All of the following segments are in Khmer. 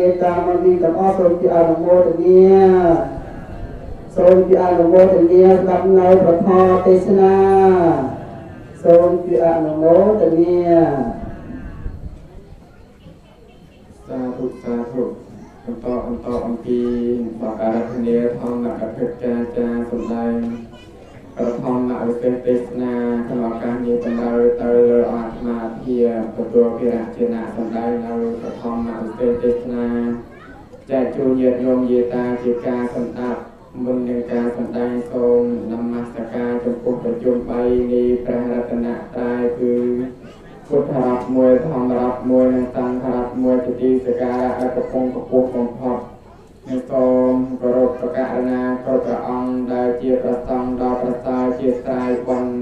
យាតាមមីទាំងអស់ សូមជាអនុមោទនា សូមជាអនុមោទនាស្ដាប់នៅប្រធមទេសនា សូមជាអនុមោទនា សាធុសាធុ។ បន្តអំពីបទអារាធនាធម្មកថាកាចាសម្ដែងប្រធមវិសេសទេសនា ក្នុងឱកាសនេះបណ្ដោយទៅលើអាត្មាភាទទួលភារៈជាអ្នកសម្ដែងនៅប្រធមវិសេសទេសនា ចែកជូនញាតិញោមយាតាជាការសម្ដាប់។ មុននឹងការសម្ដែង សូមនមស្ការចំពោះប្រជុំ3នៃព្រះរតនត្រ័យ គឺពុទ្ធរដ្ឋមួយ ធម្មរដ្ឋមួយ និងសង្ឃរដ្ឋមួយ ជាទីសក្ការៈដែលកំពុងកម្ពស់បំផុត និងសូមគោរពប្រកាសណាគ្រប់ព្រះអង្គដែលជាប្រសង្ឃដ៏ប្រសើរ ជាស្រ័យបុណ្យ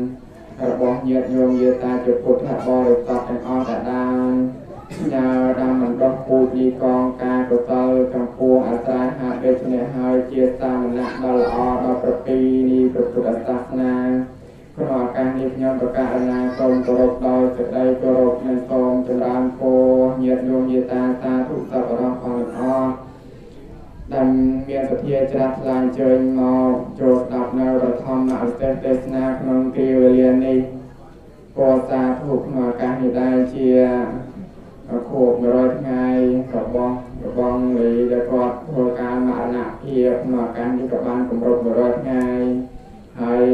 របស់ញាតិញោមយាតាជាពុទ្ធបរិស័ទទាំងអស់ ដែលបានផ្ញើដាំបណ្ដុះពូជនៃកងការកុសលចំពោះអាស្រ័យហាត់ ដូច្នេះហើយជាសាមណៈដ៏ល្អដ៏ប្រពៃនៃព្រះពុទ្ធសាសនា។ ក្នុងឱកាសនេះ ខ្ញុំប្រកាសណាសូមគោរពដោយសេចក្តីគោរព និងសូមចម្រើនពរញាតិញោមយាតាសាធុសប្បុរសផងទាំងអស់ ដែលមានសទ្ធាជ្រះថ្លាអញ្ជើញមកចូលស្ដាប់នៅប្រធមអរិយទេសនាក្នុងគ្រាវេលានេះ។ ពរសាធុ។ ក្នុងឱកាសនេះដែរ ជាខួប100ថ្ងៃរបស់បងលី ដែលគាត់ធ្វើការមរណភាព ក្នុងឱកាសនេះក៏បានគម្រប់100ថ្ងៃហើយ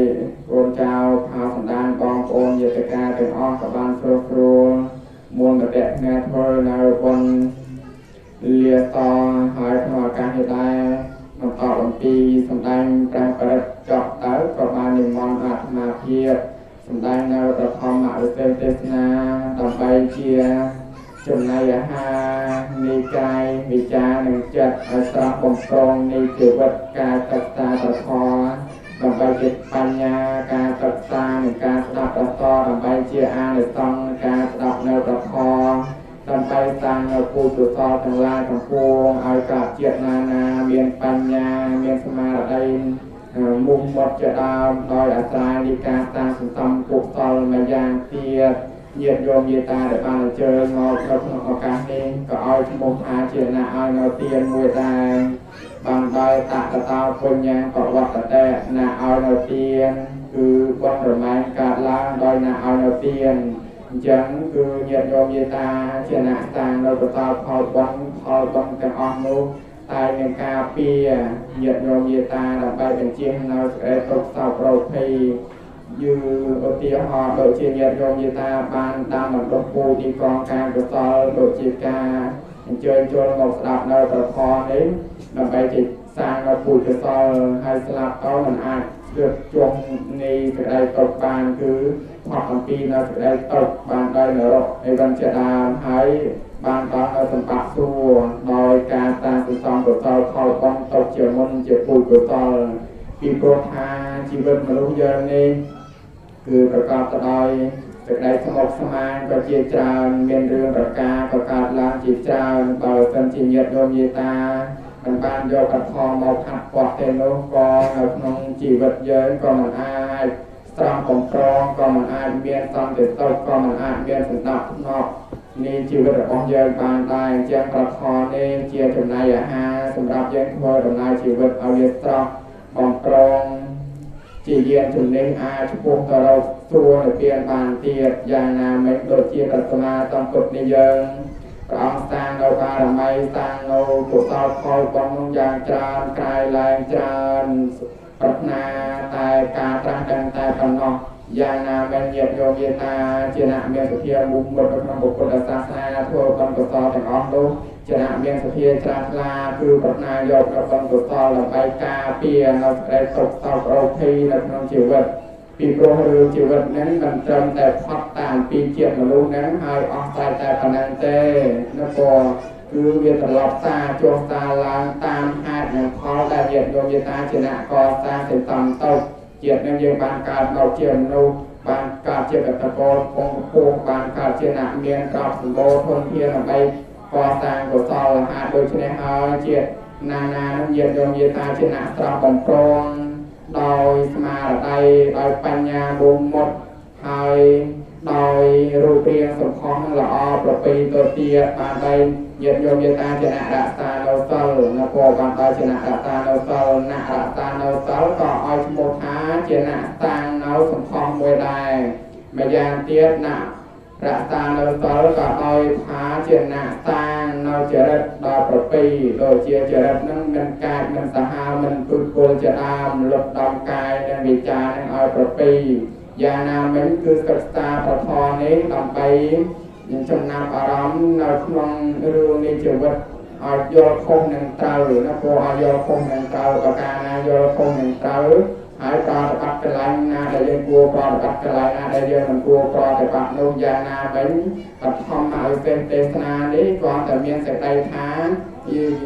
កូនចៅផាសណ្ដានបងប្អូនញាតិកាទាំងអស់ក៏បានស្រុះស្រួលមូលមតិគ្នាធ្វើនៅបុណ្យលាសហើយ។ ក្នុងឱកាសនេះដែរ បន្តអំពីសម្ដែងព្រះបរិត្តចប់ទៅ ក៏បាននិមន្តអាត្មាភាពសម្ដែងនៅប្រធមវិសេសទេសនា ដើម្បីជាចំណីអាហារនៃកាយវិចារនិងចិត្តឲ្យស្រស់បំព្រងនៃជីវិត ការសិក្សាប្រធមដើម្បីជាបញ្ញា ការសិក្សានិងការស្ដាប់ប្រសដើម្បីជាអានិសង្ស ការស្ដាប់នៅប្រធមដើម្បីសាងនៅពូជកុសលទាំងឡាយទាំងពួង ឲ្យកើតជាតិណានាមានបញ្ញា មានស្មារតីមុំមុតជាដើម ដោយអាស្រ័យនៃការសាងសន្សំកុសលមួយយ៉ាងទៀត។ ញាតិញោមយាតាដែលបានអញ្ជើញមកនៅក្នុងឱកាសនេះ ក៏ឲ្យឈ្មោះថាជាអ្នកឲ្យនៅទានមួយដែរ បានដោយតតតោបញ្ញាបវត្តតេ អ្នកឲ្យនៅទាន គឺបុណ្យរមែងកើតឡើងដោយអ្នកឲ្យនៅទាន។ អញ្ចឹងគឺញាតិញោមយាតាជាអ្នកសាងនៅកុសលផលបុណ្យ ផលបុណ្យទាំងអស់នោះតែនឹងការពារញាតិញោមយាតា ដើម្បីបញ្ជៀសនៅសេចក្តីទុក្ខសោករោភ័យយូរ។ ឧទាហរណ៍ដូចជាញាតិញោមយាតាបានដាំបណ្ដុះពូជនៃកងការកុសល ដូចជាការអញ្ជើញចូលមកស្ដាប់នៅប្រធរនេះ ដើម្បីជាសាងនៅពូជកុសល ហើយស្លាប់ទៅមិនអាចស្ទើរជុំនៃសេចក្តីទុក្ខបាន គឺផុតអំពីនៅសេចក្តីទុក្ខបានដោយនរកអីវ៉ាន់ជាដើម ហើយបានដល់នៅសម្បត្តិសួគ៌ ដោយការសាងសន្សំកុសលផលបុណ្យទុកជាមុនជាពូជកុសល ពីព្រោះថាជីវិតមនុស្សយើងនេះគឺប្រកបទៅដោយសេចក្តីស្មុគស្មាញក៏ជាច្រើន មានរឿងប្រការក៏កើតឡើងជាច្រើន។ បើសិនជាញាតិញោមយាតាមិនបានយកកធមមកហាត់ពាត់ទេនោះ ក៏នៅក្នុងជីវិតយើងក៏មិនអាចស្រស់បំព្រង ក៏មិនអាចមានសន្តិសុខ ក៏មិនអាចមានសន្តាប់ធ្នាប់នៃជីវិតរបស់យើងបានដែរ។ អញ្ចឹងប្រធមនេះជាចំណីអាហារសម្រាប់យើងធ្វើដំណើរជីវិតឲ្យវាស្រស់បំព្រង ជាយានជំនិះអាចឆ្ពោះទៅរកសួគ៌និព្វានបានទៀត។ យ៉ាងណាមិញ ដូចជាព្រះសម្មាសម្ពុទ្ធនេះយើង ព្រះអង្គសាងនៅបារមី សាងនៅកុសលផលបុណ្យនោះយ៉ាងច្រើនក្រៃលែងច្រើន ប្រាថ្នាតែការត្រាស់ដឹងតែប៉ុណ្ណោះ។ យ៉ាងណាមិញ ញាតិញោមយាតាជាអ្នកមានសទ្ធាមុំមុតនៅក្នុងពុទ្ធសាសនា ធ្វើបុណ្យកុសលទាំងអស់នោះ ជាអ្នកមានសទ្ធាជ្រះថ្លា គឺប្រាថ្នាយកនៅបុណ្យកុសលដើម្បីការពារនៅសេចក្តីទុក្ខសោករោគីនៅក្នុងជីវិត ពីព្រោះរឿងជីវិតហ្នឹងមិនត្រឹមតែផុតតាមពីជាតិមនុស្សហ្នឹងហើយអស់ស្រេចតែប៉ុណ្ណឹងទេណា ក៏គឺវាត្រឡប់សាចុះសាឡើងតាមហេតុនិងផលដែលញាតិញោមយាតាជាអ្នកកសាងសន្សំទុក។ ជាតិនឹងយើងបានកើតមកជាមនុស្ស បានកើតជាកតកលពងពោះ បានកើតជាអ្នកមានទ្រព្យសម្បូរធនធានដើម្បីកសាងកុសលហាដូច្នេះហើយ ជាតិណានានឹងញាតិញោមយាតាជាអ្នកស្រស់បំព្រងដោយស្មារតី ដោយបញ្ញាមុំមុត ហើយ ដោយរូបរាងសម្ផស្សនឹងល្អប្រពៃទៅទៀតបានបីញាតិញោមយាតាជាអ្នករក្សានៅសិលនៅពរបានដល់ជាអ្នករក្សានៅសិលអ្នករក្សានៅសិលក៏ឲ្យឈ្មោះថាជាអ្នកសាងនៅសម្ផស្សមួយដែរម្យ៉ាងទៀតអ្នករក្សានៅសិលក៏ឲ្យថាជាអ្នកសាងនៅចរិតដល់ប្រពៃដូចជាចរិតនឹងមិនកាចមិនសាហាវមិនពុជពុលជាដើមលុបដំកាយនិងវិចារនឹងឲ្យប្រពៃយ៉ាងណាមិញគឺសិក្សាប្រធមនេះដើម្បីចំណាប់អារម្មណ៍នៅក្នុងរឿងនៃជីវិតឲ្យយល់ខុសនឹងត្រូវណាព្រោះឲ្យយល់ខុសនឹងត្រូវប្រការណាយល់ខុសនឹងត្រូវហើយប្រតិបត្តិកន្លែងណាដែលយើងគួរប្រតិបត្តិកន្លែងណាដែលយើងមិនគួរប្រតិបត្តិនោះយ៉ាងណាវិញបឋមអវិសេសទេសនានេះគ្រាន់តែមានសេចក្តីថាយើង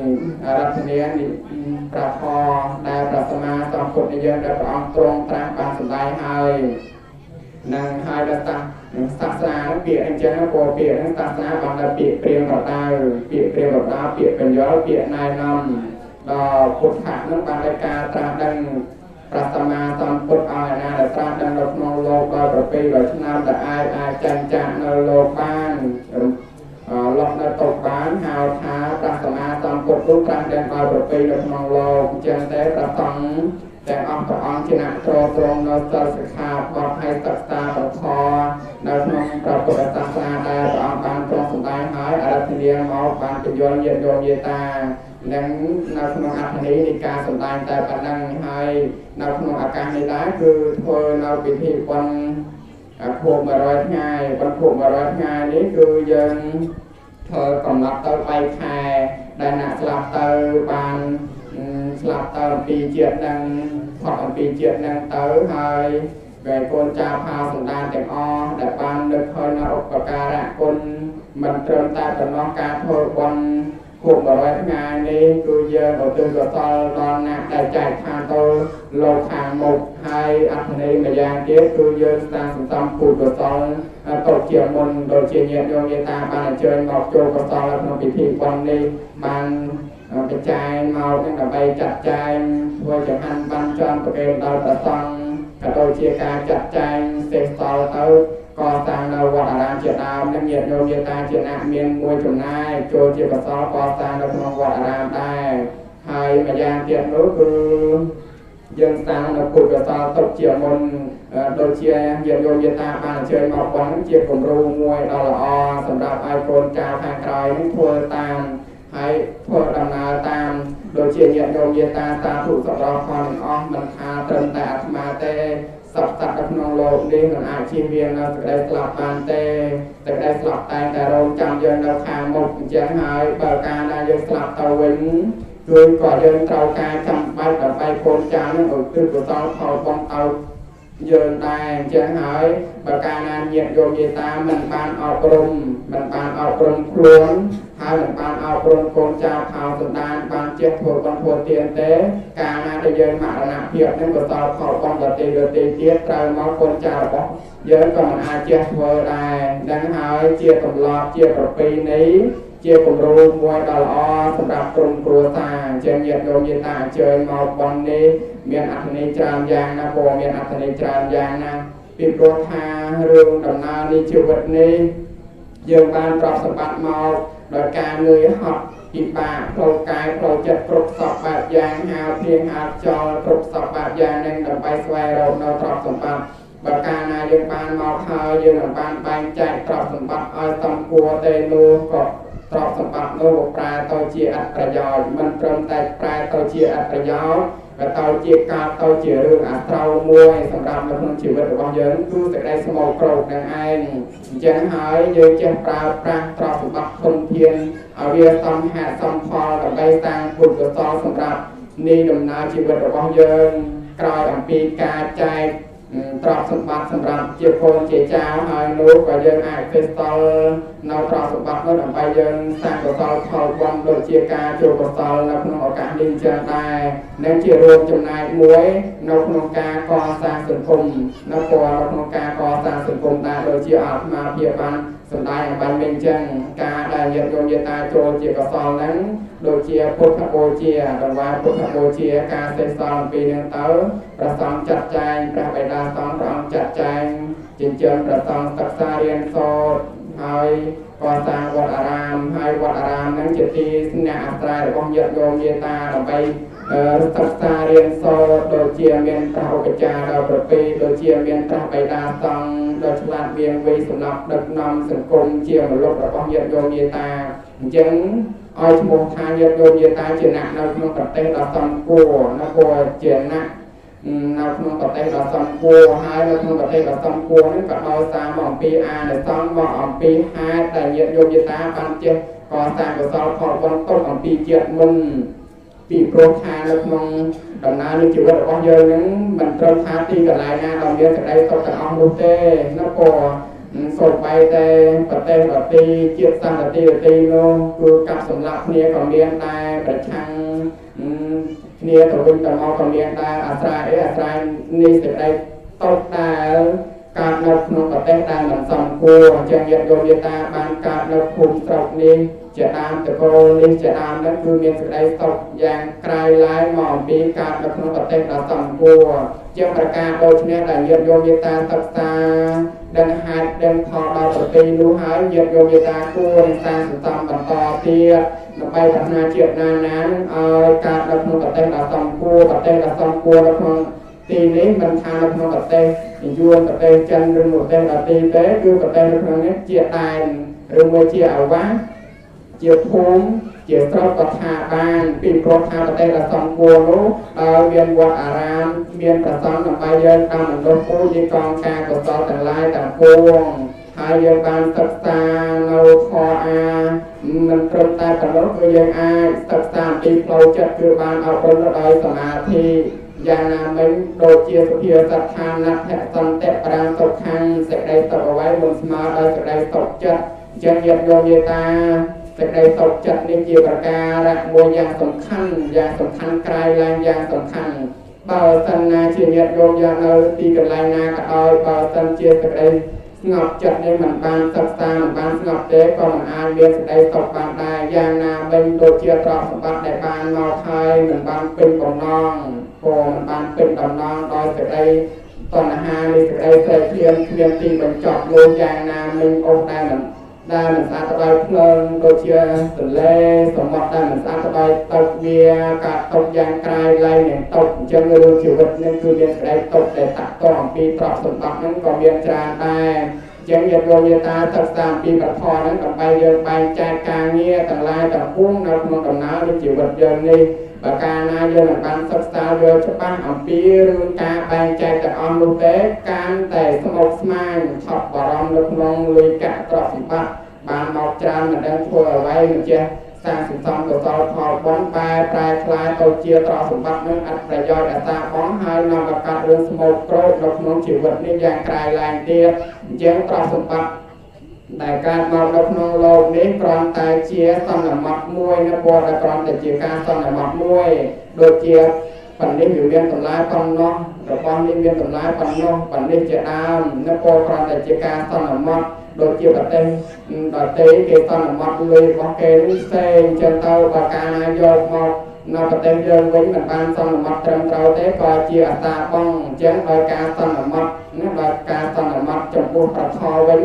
រតនានិប្រធមដែលព្រះសម្មាសម្ពុទ្ធយើងដែលព្រះអង្គទ្រង់ត្រាស់បានសម្ដែងហើយនឹងហើយដល់សាសនានឹងពាក្យអញ្ចឹងព្រោះពាក្យហ្នឹងសាសនាបានដល់ពាក្យព្រាមប្រដៅពាក្យព្រាមប្រដៅពាក្យបញ្យល់ពាក្យណែនាំដល់ពុទ្ធៈហ្នឹងបានដល់ការត្រាស់ដឹងព្រះសម្មាសម្ពុទ្ធឲ្យណាដែលត្រាស់ដឹងនៅក្នុងលោកដោយប្រពៃដោយឆ្នាំដែលអាចចាញ់ចាក់នៅលោកបានលក់នៅតុបានហៅថាព្រះសម្មាសម្ពុទ្ធនោះត្រាស់ដឹងដោយប្រពៃនៅក្នុងលោកអញ្ចឹងតែព្រះសង្ឃទាំងអស់ព្រះអង្គជាអ្នកទ្រទ្រង់នៅសិលសិក្ខាបទហើយសិក្សាប្រធមនៅក្នុងព្រះពុទ្ធសាសនាដែលព្រះអង្គបានទ្រង់សម្ដែងហើយអរិយមកបានពន្យល់ញាតិញោមយាតានិងនៅក្នុងអត្ថន័យនៃការសម្ដែងតែប៉ុណ្ណឹងហើយនៅក្នុងឱកាសនេះដែរគឺធ្វើនៅពិធីបុណ្យខួប100ថ្ងៃបុណ្យខួប100ថ្ងៃនេះគឺយើងធ្វើកំណត់ទៅ3ខែដែលអ្នកស្លាប់ទៅបានស្លាប់ទៅអំពីជាតិនឹងផុតអំពីជាតិនឹងទៅហើយដែលកូនចៅផាសន្តានទាំងអស់ដែលបាននឹកឃើញនៅឧបការៈគុណមិនត្រឹមតែប៉ុណ្ណោះការធ្វើបុណ្យខួប100ថ្ងៃនេះគឺយើងឧទ្ទិសកុសលដល់អ្នកដែលចែកឋានទៅលោកខាងមុខហើយអត្ថន័យម្យ៉ាងទៀតគឺយើងស្ដារសន្សំពុទ្ធកុសលទុកជាមុនដូចជាញាតិញោមយាតាបានអញ្ជើញមកចូលកុសលក្នុងពិធីបុណ្យនេះបានបច្ច័យមកនឹងដើម្បីចាត់ចែងធ្វើចង្ហាន់បានចំប្រគេនដល់ព្រះសង្ឃក៏ដូចជាការចាត់ចែងសេះសល់ទៅកសាងនៅវត្តអារាមជាដើមនិងញាតិញោមយាតាជាអ្នកមានមួយចំណាយចូលជាកុសលកសាងនៅក្នុងវត្តអារាមដែរហើយម្យ៉ាងទៀតនោះគឺយើងសាងនៅពុទ្ធកុសលទុកជាមុនដូចជាញាតិញោមយាតាបានអញ្ជើញមកប៉ុនជាគំរូមួយដ៏ល្អសម្រាប់ឲ្យកូនចៅខាងក្រោយនឹងធ្វើតាមហើយធ្វើដំណើរតាមដូចជាញាតិញោមយាតាសាធុសប្បុរសផលទាំងអស់មិនថាត្រឹមតែអាត្មាទេសព្វសត្វនៅក្នុងលោកនេះមិនអាចជៀសវាងនៅសេចក្តីស្លាប់បានទេសេចក្តីស្លាប់តែងតែរងចាំយើងនៅខាងមុខអញ្ចឹងហើយបើកាលណាយើងស្លាប់ទៅវិញគឺក៏យើងត្រូវការចាំបាច់ដើម្បីកូនចៅនឹងឧទ្ទិសកុសលផលបុណ្យឲ្យយើងដែរអញ្ចឹងហើយបើកាលណាញាតិញោមយាតាមិនបានអប់រំមិនបានអប់រំខ្លួនហើយមិនបានអប់រំកូនចៅផោសន្តានបានចេះធ្វើបុណ្យធ្វើទានទេកាលណាដែលយើងមរណភាពនឹងកុសលផលបុណ្យដទៃទៀតត្រូវមកកូនចៅរបស់យើងក៏មិនអាចចេះធ្វើដែរដឹងហើយជាទម្លាប់ជាប្រពៃណីជាគំរូមួយដ៏ល្អសម្រាប់ក្រុមគ្រួសារអញ្ចឹងញាតិញោមយាតាអញ្ជើញមកបុណ្យនេះមានអត្ថន័យច្រើនយ៉ាងណាព្រោះមានអត្ថន័យច្រើនយ៉ាងណាពីព្រោះថារឿងដំណើរនៃជីវិតនេះយើងបានទ្រព្យសម្បត្តិមកដោយការនឿយហត់ពិបាកផ្លូវកាយផ្លូវចិត្តគ្រប់សពបែបយ៉ាងហាលភ្លៀងហាលខ្យល់គ្រប់សពបែបយ៉ាងនឹងដើម្បីស្វែងរកនៅទ្រព្យសម្បត្តិបើកាលណាយើងបានមកហើយយើងមិនបានបែងចែកទ្រព្យសម្បត្តិឲ្យសមគួរទេនោះក៏ទ្រព្យសម្បត្តិនោះប្រែទៅជាអត្ថប្រយោជន៍មិនត្រឹមតែប្រែទៅជាអត្ថប្រយោជន៍ក៏ទៅជាការទៅជារឿងអាស្រូវមួយសម្រាប់នៅក្នុងជីវិតរបស់យើងគឺសេចក្តីស្មោកគ្រោកនឹងឯងអញ្ចឹងហើយយើងចេះប្រើប្រាស់ទ្រព្យសម្បត្តិធនធានឲ្យវាសមហេតុសមផលដើម្បីសាងពុទ្ធកុសលសម្រាប់នៃដំណើរជីវិតរបស់យើងក្រោយអំពីការចែកទ្រព្យសម្បត្តិសម្រាប់ជាកូនជាចៅហើយនោះក៏យើងអាចទេសសល់នៅទ្រព្យសម្បត្តិនោះដើម្បីយើងសាងកុសលផលបុណ្យដូចជាការចូលកុសលនៅក្នុងឱកាសនេះចឹងដែរនិងជារួមចំណែកមួយនៅក្នុងការកសាងសង្គមនៅក្នុងការកសាងសង្គមដែរដូចជាអាត្មាភាពបាន សម្ដែងអំបញ្ញមិញចឹងការដែលញាតិញោមញាតាចូលជាកុសលហ្នឹងដូចជាពុទ្ធបូជាដង្វាយពុទ្ធបូជាការសេសសល់អំពីនឹងទៅព្រះសង្ឃចាត់ចែងព្រះបិតាសង្ឃព្រះអង្គចាត់ចែងចិញ្ចឹមព្រះសង្ឃសិក្សារៀនសូត្រហើយកសាងវត្តអារាមហើយវត្តអារាមហ្នឹងជាទីស្នាក់អាស្រ័យរបស់ញាតិញោមញាតាដើម្បីសិក្សារៀនសូត្រដូចជាមានព្រះឧបចារដល់ប្រពៃដូចជាមានព្រះបិតាសង្ឃដ៏ឆ្លាតវៀងវៃសម្រាប់ដឹកនាំសង្គមជាមលុបរបស់ញាតិញោមញាតាអញ្ចឹងឲ្យឈ្មោះថាញាតិញោមញាតាជាអ្នកនៅក្នុងប្រទេសដ៏សំគួរនៅគួរជាអ្នកនៅក្នុងប្រទេសដ៏សំគួរហើយនៅក្នុងប្រទេសដ៏សំគួរនេះក៏ដោយសារមកអំពីអានិសង្សមកអំពីហេតុដែលញាតិញោមញាតាបានចេះកសាងកុសលផលបុណ្យទុកអំពីជាតិមុនពីព្រោះថានៅក្នុងដំណើរនៃជីវិតរបស់យើងហ្នឹងមិនត្រឹមថាទីកន្លែងណាដែលមានសេចក្តីសុខទាំងអស់នោះទេនៅព្រោះសូម្បីតែប្រទេសដទៃជាតិសាសន៍ដទៃនោះគឺកាប់សម្លាប់គ្នាក៏មានដែរប្រឆាំងគ្នាទៅវិញទៅមកក៏មានដែរអាស្រ័យអីអាស្រ័យនៃសេចក្តីតូចដែលកើតនៅក្នុងប្រទេសដែលមិនសមគួរអញ្ចឹងញាតិញោមញាតាបានកើតនៅភូមិស្រុកនេះជាដើមតកូលនេះជាដើមนั้นគឺមានសេចក្តីសុខយ៉ាងក្រៃលែងមកអំពីកើតនៅក្នុងប្រទេសដ៏សមគួរជាប្រការដូចនេះដែលញាតិញោមញាតាសិក្សាដឹងហេតុដឹងផលដល់ប្រទេសនោះហើយញាតិញោមញាតាគួរនឹងសាងសន្សំបន្តទៀតដើម្បីប្រាថ្នាជាតិណាណានឹងឲ្យកើតនៅក្នុងប្រទេសដ៏សមគួរប្រទេសដ៏សមគួរនៅក្នុងទីនេះមិនថានៅក្នុងប្រទេសយួនប្រទេសចិនឬប្រទេសដទៃទេគឺប្រទេសនៅក្នុងនេះជាដែនឬមួយជាអាវាសជាភូមិជាស្រុកក៏ថាបានពីព្រោះថាប្រទេសដ៏សមគួរនោះដោយមានវត្តអារាមមានព្រះសង្ឃដើម្បីយើងតាមបណ្ដុះពូជនៃកងការកុសលទាំងឡាយទាំងពួងហើយយើងបានសិក្សានៅធម៌អាមិនត្រឹមតែប៉ុណ្ណោះគឺយើងអាចសិក្សាអំពីផ្លូវចិត្តគឺបានអប់រំដោយសមាធិយ៉ាងណាមិញដូចជាសុភាសិតថានដ្ឋសន្តិប្រាំសុខੰសេចក្តីសុខអ្វីមិនស្មើដោយសេចក្តីសុខចិត្តអញ្ចឹងញាតិញោមញាតាសេចក្តីសុខចិត្តនេះជាប្រការៈមួយយ៉ាងសំខាន់យ៉ាងសំខាន់ក្រៃលែងយ៉ាងសំខាន់បើសិនណាជាញាតិញោមយ៉ាងនៅទីកន្លែងណាក៏ដោយបើសិនជាសេចក្តីស្ងប់ចិត្តនេះមិនបានសិក្សាមិនបានស្ងប់ទេក៏មិនអាចមានសេចក្តីសុខបានដែរយ៉ាងណាវិញដូចជាទ្រព្យសម្បត្តិដែលបានមកហើយមិនបានពេញបំណងក៏មិនបានពេញបំណងដោយសេចក្តីតណ្ហានៃសេចក្តីស្រេកឃ្លានគ្មានទីបញ្ចប់លោកយ៉ាងណាមិញអូសដែលមិនស្អាតដោយភ្លើងដូចជាទន្លេសមុទ្រដែលមិនស្អាតដោយទឹកវាការຕົកយ៉ាងក្រៃលែងនឹងຕົកអញ្ចឹងរឿងជីវិតនឹងគឺមានសេចក្តីຕົកដែលតាក់ទងអំពីទ្រព្យសម្បត្តិហ្នឹងក៏មានច្រើនដែរអញ្ចឹងញាតិញោមញាតាសិក្សាអំពីប្រធមហ្នឹងដើម្បីយើងបែងចែកការងារទាំងឡាយទាំងពួងនៅក្នុងដំណើរនៃជីវិតយើងនេះបើកាលណាយើងមិនបានសិក្សាយល់ច្បាស់អំពីរឿងការបែងចែកទាំងអស់នោះទេកាន់តែស្មុគស្មាញថប់បារម្ភនៅក្នុងលុយកាក់ទ្រព្យសម្បត្តិបានមកច្រើនមិនដឹងធ្វើអ្វីមិនចេះសាងសន្សំកុសលផលបុណ្យបែរប្រែក្លាយទៅជាទ្រព្យសម្បត្តិនឹងអត់ប្រយោជន៍អសាបងហើយនាំឲ្យកើតរឿងស្មោកគ្រោកនៅក្នុងជីវិតនេះយ៉ាងក្រៃលែងទៀតអញ្ចឹងទ្រព្យសម្បត្តិដែលកើតមកនៅក្នុងលោកនេះគ្រាន់តែជាសន្មតមួយនៅព្រោះតែគ្រាន់តែជាការសន្មតមួយដូចជាប៉ុណ្នេះវាមានតម្លៃប៉ុណ្ណោះរបស់នេះមានតម្លៃប៉ុណ្ណោះប៉ុណ្នេះជាដើមនៅព្រោះគ្រាន់តែជាការសន្មតដូចជាប្រទេសដទៃគេសន្មតលុយរបស់គេនេះផ្សេងអញ្ចឹងទៅបើកាលណាយកមកនៅប្រទេសយើងវិញមិនបានសន្មតត្រឹមត្រូវទេក៏ជាអតាបងអញ្ចឹងដោយការសន្មតណាដោយការសន្មតចំពោះប្រធមវិញ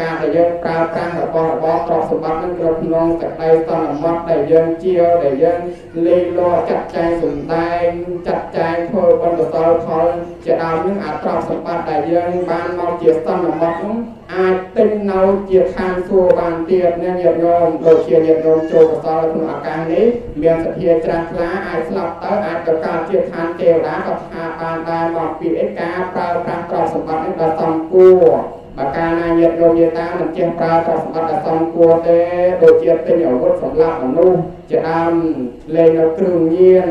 ការដែលយើងប្រើប្រាស់របស់របរទ្រព្យសម្បត្តិនឹងគ្រប់ក្នុងសេចក្តីសន្មតដែលយើងជាដែលយើងលេងលកចាត់ចែងសម្ដែងចាត់ចែងធ្វើបុណ្យកុសលផលជាដើមនឹងអាទ្រព្យសម្បត្តិដែលយើងបានមកជាសន្មតនោះអាចទិញនៅជាឋានសួគ៌បានទៀតណាញាតិញោមដូចជាញាតិញោមចូលកុសលក្នុងឱកាសនេះមានសទ្ធាច្រាស់ថ្លាអាចស្លាប់ទៅអាចទៅកើតជាឋានទេវតាក៏ថាបានដែរមកពីឯការប្រើប្រាស់ទ្រព្យសម្បត្តិនេះដល់សមគួរបើកាលណាញាតិញោមញាតាមិនចេះប្រើទ្រព្យសម្បត្តិដល់សមគួរទេដូចជាទិញអាវុធសម្លាប់មនុស្សជាដើមលេងនៅគ្រឿងញៀន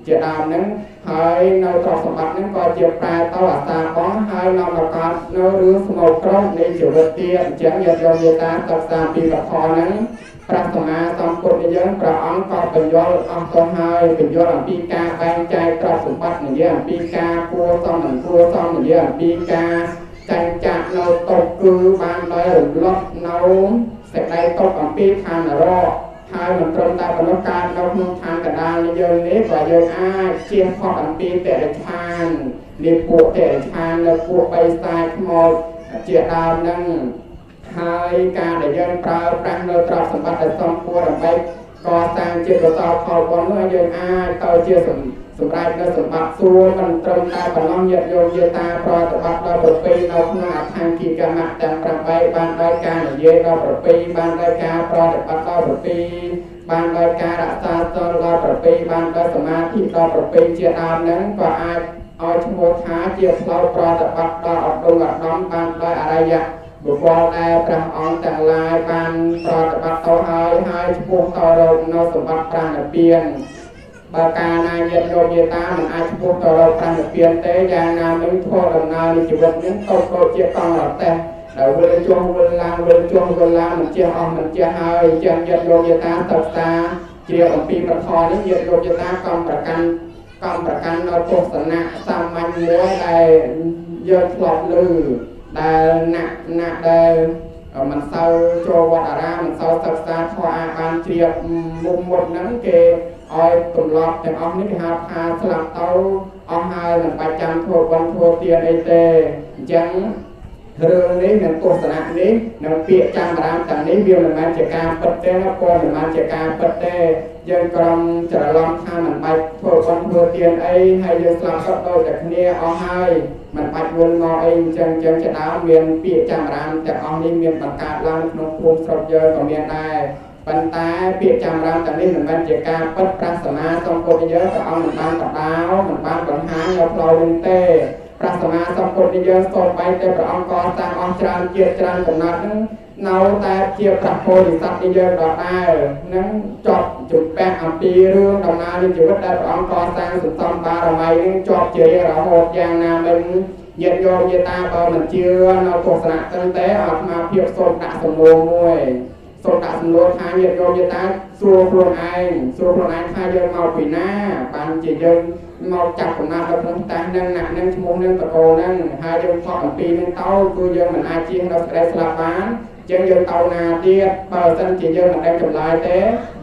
ជាដើមហ្នឹងហើយនៅទ្រព្យសម្បត្តិហ្នឹងក៏ជាប្រែទៅអាសាបងហើយនាំដល់កើតនៅរឿងស្មោកគ្រោកនៃជីវិតទៀតអញ្ចឹងញាតិញោមញាតាសិក្សាពីពធហ្នឹងព្រះសម្មាសម្ពុទ្ធយើងព្រះអង្គក៏បញ្យល់អស់ទៅហើយបញ្យល់អំពីការបែងចែកទ្រព្យសម្បត្តិនិយាយអំពីការគួរសមនិងគួរសមនិយាយអំពីការ ចាញ់ចាក់នៅទុកគឺបានដោយរំលត់នៅសេចក្តីទុកអំពីឋាននរកហើយមិនត្រឹមតែប៉ុណ្ណោះកើតនៅក្នុងឋានកណ្ដាលនៃយើងនេះក៏យើងអាចជៀសផុតអំពីតិរិឆាននេះពួកតិរិឆាននៅពួកបិសាចខ្មោចជាដើមនឹងហើយការដែលយើងប្រើប្រាស់នៅទ្រព្យសម្បត្តិដែលសមគួរដើម្បីកសាងជាកុសលផលបុណ្យនោះយើងអាចទៅជាសម្រាប់នៅសម្បត្តិសួគ៌មិនត្រឹមតែប៉ុណ្ណោះញាតិញោមយាតាប្រតិបត្តិដល់ប្រពៃនៅក្នុងអដ្ឋង្គិកម្មៈទាំង8បានដោយការនិយាយដល់ប្រពៃបានដោយការប្រតិបត្តិដល់ប្រពៃបានដោយការរក្សាសីលដល់ប្រពៃបានដោយសមាធិដល់ប្រពៃជាដើមហ្នឹងក៏អាចឲ្យឈ្មោះថាជាផ្លូវប្រតិបត្តិដល់ឧត្តមឧត្តមបានដោយអរិយបុគ្គលដែលព្រះអង្គទាំងឡាយបានប្រតិបត្តិទៅហើយហើយឈ្មោះទៅរកនៅសម្បត្តិព្រះនិព្វានបើកាលណាញាតិញោមយាតាមិនអាចឈ្មោះទៅរកព្រះនិព្វានទេយ៉ាងណានឹងធ្វើដំណើរនៃជីវិតនឹងតូចដូចជាកង់រទេះដែលវិលចុះវិលឡើងវិលចុះវិលឡើងមិនចេះអស់មិនចេះហើយចឹងញាតិញោមយាតាសិក្សាជ្រាបអំពីប្រធមនេះញាតិញោមយាតាកំប្រកាន់នៅទស្សនៈសាមញ្ញមួយដែលយើងធ្លាប់ឮដែលអ្នកដែលមិនសូវចូលវត្តអារាមមិនសូវសិក្សាធម៌អាចបានជ្រាបមុខមុតហ្នឹងគេឲ្យទម្លាប់ទាំងអស់នេះគេហៅថាស្លាប់ទៅអស់ហើយមិនបាច់ចាំធ្វើបុណ្យធ្វើទានអីទេអញ្ចឹងរឿងនេះនិងទស្សនៈនេះនិងពាក្យចាំរាមទាំងនេះវាមិនមែនជាការពិតទេណាពលមិនមែនជាការពិតទេយើងក្រុមច្រឡំថាមិនបាច់ធ្វើបុណ្យធ្វើទានអីហើយយើងស្លាប់ទៅដូចតែគ្នាអស់ហើយមិនបាច់វិលមកអីអញ្ចឹងជាដើមមានពាក្យចាំរាមទាំងអស់នេះមានបង្កើតឡើងក្នុងភូមិស្រុកយើងក៏មានដែរប៉ុន្តែពាក្យចាំរាមទាំងនេះមិនមែនជាការពិតព្រះសម្មាសម្ពុទ្ធយើងព្រះអង្គមិនបានបដោមិនបានបង្ហាញនៅផ្លូវនេះទេព្រះសម្មាសម្ពុទ្ធយើងសូម្បីតែព្រះអង្គកសាងអស់ច្រើនជាតិច្រើនកំណត់នឹងនៅតែជាព្រះពោធិសត្វយើងដដែលនឹងជាប់ជំពាក់អំពីរឿងដំណើរនៃជីវិតដែលព្រះអង្គកសាងសន្សំបារមីនឹងជាប់ជារៀងរហូតយ៉ាងណាមិញញាតិញោមយាតាបើមិនជឿនៅទស្សនៈទាំងទេអាត្មាភាពសូមដាក់សំណួរមួយសូមដាក់សំណួរថាញាតិញោមយាតាសួរខ្លួនឯងថាយើងមកពីណាបានជាយើងមកចាប់កំណត់នៅក្នុងតានឹងណាក់នឹងឈ្មោះនឹងតកូលនឹងហើយយើងផកអំពីនឹងទៅគឺយើងមិនអាចជៀសនៅសេចក្តីស្លាប់បានចឹងយើងទៅណាទៀតបើសិនជាយើងមិនដឹងចម្លើយទេ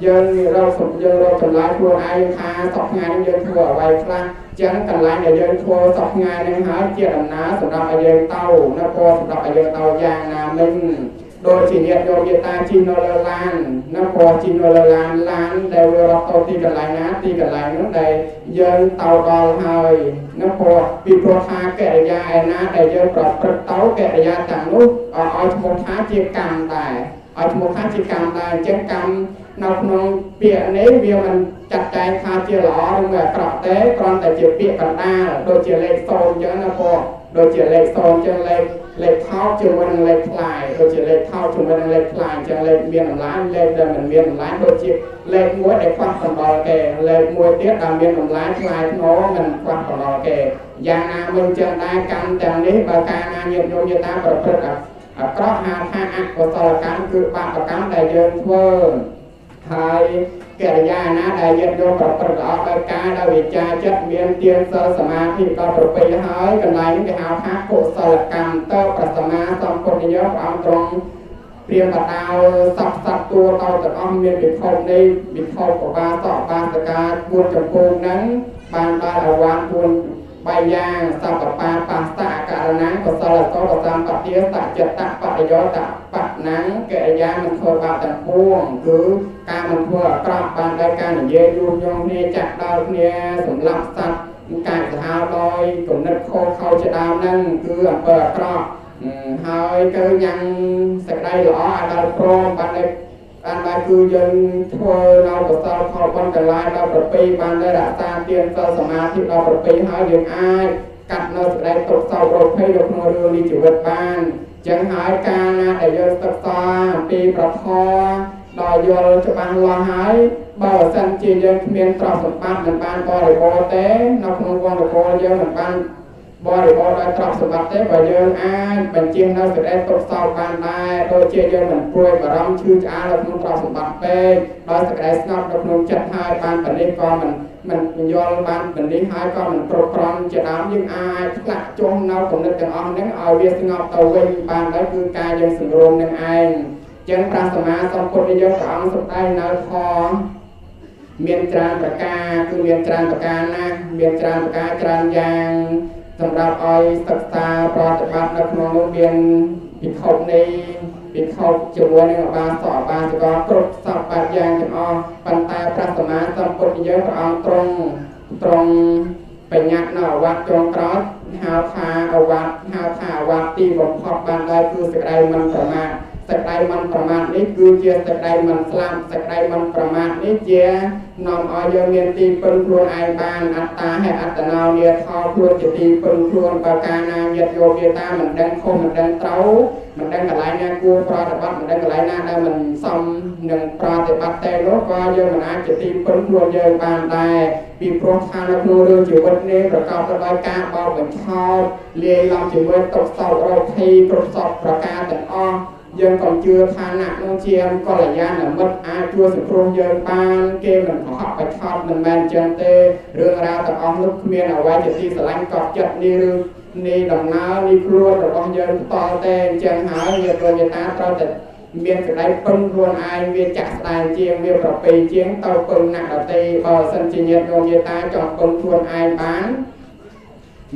យើងរកចម្លើយខ្លួនឯងថាសពថ្ងៃនេះយើងធ្វើអ្វីខ្លះចឹងកន្លែងដែលយើងធ្វើសពថ្ងៃនេះហើយជាដំណើរសម្រាប់ឲ្យយើងទៅនៅពណ៌សម្រាប់ឲ្យយើងទៅយ៉ាងណាមិញដូចជាញាតិញោមយាតាជិះនៅលើឡាននៅពណ៌ជិះនៅលើឡានដែលវារត់ទៅទីកន្លែងណាទីកន្លែងនោះដែលយើងទៅដល់ហើយនៅពណ៌ពីព្រោះថាកិរិយាឯណាដែលយើងប្រព្រឹត្តទៅកិរិយាទាំងនោះឲ្យឈ្មោះថាជាកម្មដែរឲ្យឈ្មោះថាជាកម្មដែរអញ្ចឹងកម្មនៅក្នុងពាក្យនេះវាមិនចាត់ចែងថាជាល្អឬមួយអាក្រក់ទេគ្រាន់តែជាពាក្យកណ្ដាលដូចជាលេខ0អញ្ចឹងណាពណ៌ដូចជាលេខ0អញ្ចឹងលេខថោកជាមួយនឹងលេខថ្លៃដូចជាលេខថោកជាមួយនឹងលេខថ្លៃអញ្ចឹងលេខមានតម្លៃលេខដែលមិនមានតម្លៃដូចជាលេខ1ដែលខ្វះកំដរគេលេខ1ទៀតដែលមានតម្លៃថ្លៃធ្នូមិនខ្វះកំដរគេយ៉ាងណាមិនចឹងដែរកម្មទាំងនេះបើកាលណាញាតិញោមយាតាប្រព្រឹត្តអាក្រក់ហៅថាអកុសលកម្មគឺបាបកម្មដែលយើងធ្វើហើយកិរិយាណាដែលញាតិញោមប្រព្រឹត្តល្អដោយការដោយវិចារចិត្តមានទានសិលសមាធិដល់ប្រពៃហើយកន្លែងនេះគេហៅថាកុសលកម្មទៅព្រះសម្មាសម្ពុទ្ធយើងព្រះអង្គទ្រង់ព្រាមបដោសពសត្វតួទៅទាំងអស់មានពិភពនេះពិភពបាសកបាសកា4ចំពោះហ្នឹងបានដល់អវាន4បីយ៉ាងសពបាបាសៈករណាកុសលកុសលសម្បទាសច្ចតបរិយោតបណាំងកិរិយាមិនធ្វើបាបទាំងពួងគឺការមិនធ្វើអាក្រក់បានដោយការនិយាយញុះញង់គ្នាចាក់ដល់គ្នាសម្លាប់សត្វការសាហាវដោយគំនិតខុសខើជាដើមហ្នឹងគឺអំពើអាក្រក់ហើយគឺញ៉ាំងសេចក្តីល្អឲ្យដល់ព្រមបានដោយបានដែរគឺយើងធ្វើនៅកុសលផលបុណ្យទាំងឡាយដល់ប្រពៃបានได้រក្សាទានសិលសមាធិដល់ប្រពៃហើយយើងអាចកាត់នៅសេចក្តីទុក្ខសោករោគភ័យនៅក្នុងរឿងនៃជីវិតបានចឹងហើយកាលណាដែលយើងសិក្សាអំពីប្រធមដល់យល់ច្បាស់លាស់ហើយបើសិនជាយើងគ្មានទ្រព្យសម្បត្តិមិនបានបរិបូរណ៍ទេនៅក្នុងវង្សត្រកូលយើងមិនបាន បរិបូរណ៍ដោយទ្រព្យសម្បត្តិទេបើយើងអាចបញ្ជានៅសេចក្តីទុក្ខសោកបានដែរដូចជាយើងមិនព្រួយបារម្ភឈឺឆ្អាលនៅក្នុងទ្រព្យសម្បត្តិពេកដោយសេចក្តីស្ងប់នៅក្នុងចិត្តហើយបានបនេះក៏មិនយល់បានបនេះហើយក៏មិនគ្រប់គ្រាន់ជាដើមយើងអាចឆ្លាក់ចុះនៅគំនិតទាំងអស់ហ្នឹងឲ្យវាស្ងប់ទៅវិញបានដែរគឺការយើងសង្រួមនឹងឯងចឹងព្រះសម្មាសម្ពុទ្ធយើងព្រះអង្គសម្ដែងនៅធម៌មានច្រើនប្រការគឺមានច្រើនប្រការណាស់មានច្រើនប្រការច្រើនយ៉ាងសម្រាប់ឲ្យសិក្សាប្រតិបត្តិនៅក្នុងនោះមានពិភពនៃពិភពជាមួយនឹងអបាសកអបាសិកគ្រប់សពបែបយ៉ាងទាំងអស់ប៉ុន្តែព្រះសម្មាសម្ពុទ្ធយើងព្រះអង្គទ្រង់បញ្ញត្តិនៅអវត្តចុងក្រោយហៅថាអវត្តហៅថាអវត្តទីបំផុតបានដែរគឺសេចក្តីមិនប្រមាទសេចក្តីមិនប្រមាទនេះគឺជាសេចក្តីមិនស្លាប់សេចក្តីមិនប្រមាទនេះជានាំឲ្យយើងមានទីពឹងខ្លួនឯងបានអត្តាហើយអត្តនោនាថោខ្លួនជាទីពឹងខ្លួនបើកាលណាញាតិយោមយាតាមិនដឹងខុសមិនដឹងត្រូវមិនដឹងកន្លែងណាគួរប្រតិបត្តិមិនដឹងកន្លែងណាដែលមិនសមនឹងប្រតិបត្តិទេនោះក៏យើងមិនអាចជាទីពឹងខ្លួនយើងបានដែរពីព្រោះថានៅក្នុងរឿងជីវិតនេះប្រកបទៅដោយការបោកបញ្ឆោតលាយឡំជាមួយទុក្ខសោករោគីគ្រប់សពប្រការទាំងអស់យើងកុំជឿថាអ្នកនោះជាកល្យាណមិត្តអាចជួយសង្គ្រោះយើងបានគេមិនខកបឆោតមិនមែនចឹងទេរឿងរ៉ាវទាំងអស់នោះគ្មានអ្វីជាទីស្រឡាញ់កប់ចិត្តនេះឬនេះដំណើរនេះខ្លួនរបស់យើងផ្ទាល់ទេអញ្ចឹងហើយញាតិញោមតាត្រូវតែមានសេចក្តីពឹងខ្លួនឯងវាចាក់ស្ដែងជាងវាប្រពៃជាងទៅពឹងអ្នកដទៃបើសិនជាញាតិញោមតាចង់ពឹងខ្លួនឯងបាន